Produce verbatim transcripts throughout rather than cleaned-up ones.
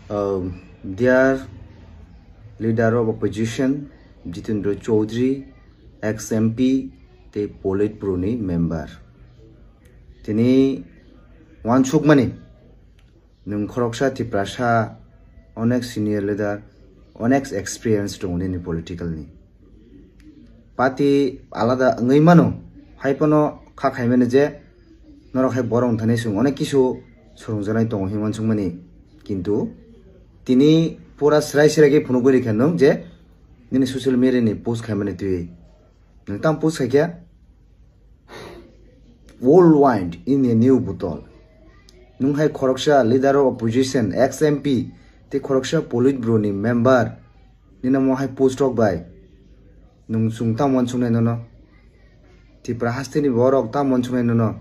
Um, dear leader of opposition, Jitendra Chaudhary, ex M P, tei Politburo ni member. Tini wansukmani, nwng khoroksa Tiprasa, onek senior leader, onek experience tongo nini political ni. Party alada wngwi mano, hai phano kha khaimani je norok hai borok thani chwng onek kisu swrwngjaknai tongo hinwi wansukmani. Kintu tini pura srai srai khe phunugwi rikha nwng je nini social media ni post khaimani twi. Nwng tamo post khaikha? Old wine in a new bottle. Nwng hai khoroksa leader of opposition, ex M P, tei khoroksa Politburo ni member, nini omo hai post rok bai nwng chwng tamo wansuknai nono? Tipra hasteni borok tamo wansuknai nono?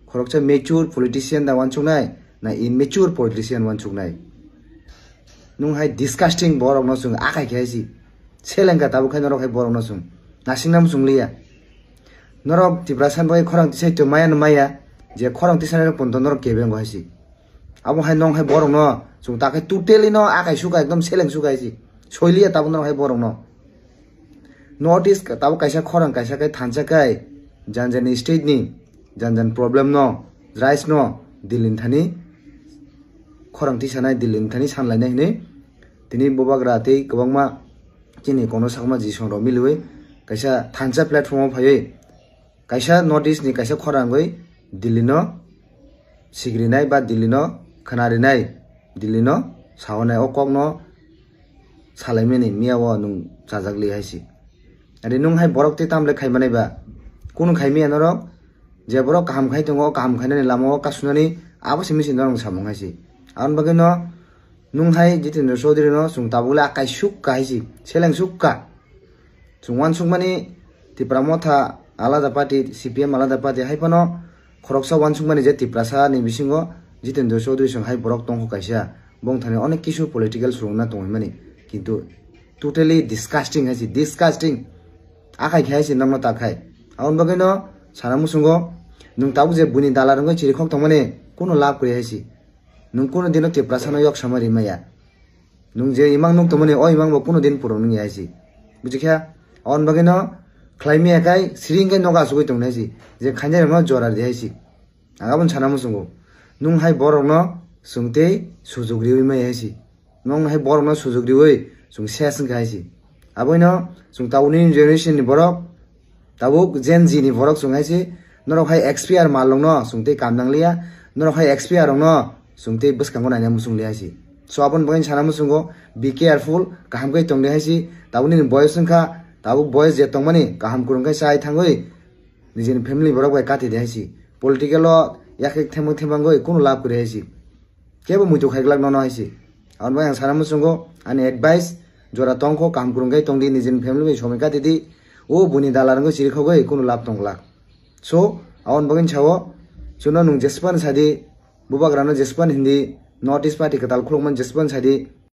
Khoroksa mature politician da wansuknai, na immature politician wansuknai? Nwng hai disgusting borokno chwng akai khe hai si. Selengkha tabuk khai norok hai borokno chwng. Nasingna muchung liya. Norok Tiprasa bai khorang tisai to maya no maya. Je khorang tisai rok punto norok kebengo hai si. Abo hai nong hai borokno chwng ta khai totally no akai suka ekdom seleng suka hai si. Soiliya tabuk norok hai borokno. North East tabuk kaisa khorang kaisa khai thansa khai jan jan state ni jan jan problem no, rise no, Delhi ni thani khorang tisanai, Delhi ni thani sanlainai hinwi tini bubagra tei kwbangma chini kono sakma jisong rok miliwi kaisa thansa platform o phaiwi kaisa North East ni kaisa khorang wi Delhi no sigrinai ba Delhi no khwnarinai, Delhi no sahonai o kok no salaimani miya o nwng chajak li hai si. Ari nwng hai borok tei tamle khai manai ba? Kunu khai miya norok? Je borok kaham khai tongo, o kaham khainani lama o kasunani abo se misi norok samung hai si. Aboni bagwi no nwng hai Jitendra Chaudhary no chwng tabuk le akai suk ka hai si, seleng suk ka. Chwng wansukmani Tipra Motha alada party, C P M alada party hai phano khoroksa wansukmani je Tiprasa ni bisingo Jitendra Chaudhary song hai borok tongkho kaisa, bongthani onek kisu political swrwngna tongwi mani, kintu totally disgusting hai si, disgusting. Akai khai si nokno ta khai. Aboni bagwi no sana muchungo, nwng tabuk je buini dalar wngwi chirikhok tongmani kunu lab kwrwi hai si. Nwng kunu dino Tiprasa no yok sama rimaya. Nwng je imang nuk tongmani, o imang bo kunu din purung nung ya hai si. Buji kha? Aboni bagwi no khlai miya khai, siring khai nogo asugwi tong nai si. Je khainai rok no jora di hai si. Ang aboni sana muchungo. Nwng hai borok no chwng tei sujuk riwi mai hai si. Nwng hai borok no sujuk riwi chwng ses wngkha hai si. Aboni no chwng tabuk ni generation ni borok, tabuk Gen Z ni borok chwng hai si, norok hai expire mal rok no chwng tei kam nang liya, norok hai expire rok no chwng tei bwskango naina muchung liya hai si. So aboni bagwi sana muchungo, be careful, kaham khe tong di hai si, tabuk nini boyos wngkha, tabuk boyos je tongmani kaham kwrwng khe chai thangwi nijini family borok bai kati di hai si. Political o yakhe themang themangwi kunu lab kwrwi hai si. Kebo muitu khai glak nono hai si. Aboni bagwi ang sana muchungo, ani advice, jora tongkho, kaham kwrwng khe tong di, nijini family bai somoi kati di, o buini dalar wngwi chirikhogwi kunu lab tong glak. So, aboni bagwi sao, chuno nwng jespan sadi, bubagrano jespan hindi, North East party kwtal khulukmani jespan sadi,